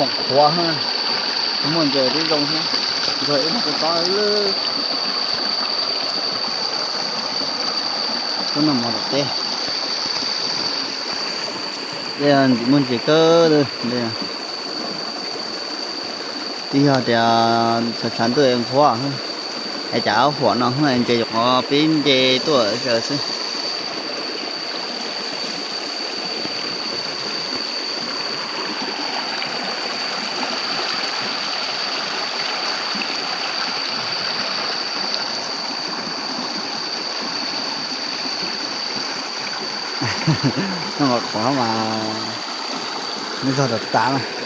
Qhuav, muaj ntses twb zoo thiab, ntog ib hnub kuv tob lawm. Tuaj noj mov tom teb. Ntxim muaj ntses kawg. Twb yog tias tshav tshav ntuj es qhuav, es cas huam no ntses nyuam qhuav pib nce tuaj zaws xwb. Noj mov qhuav mas nws zog tas tas na.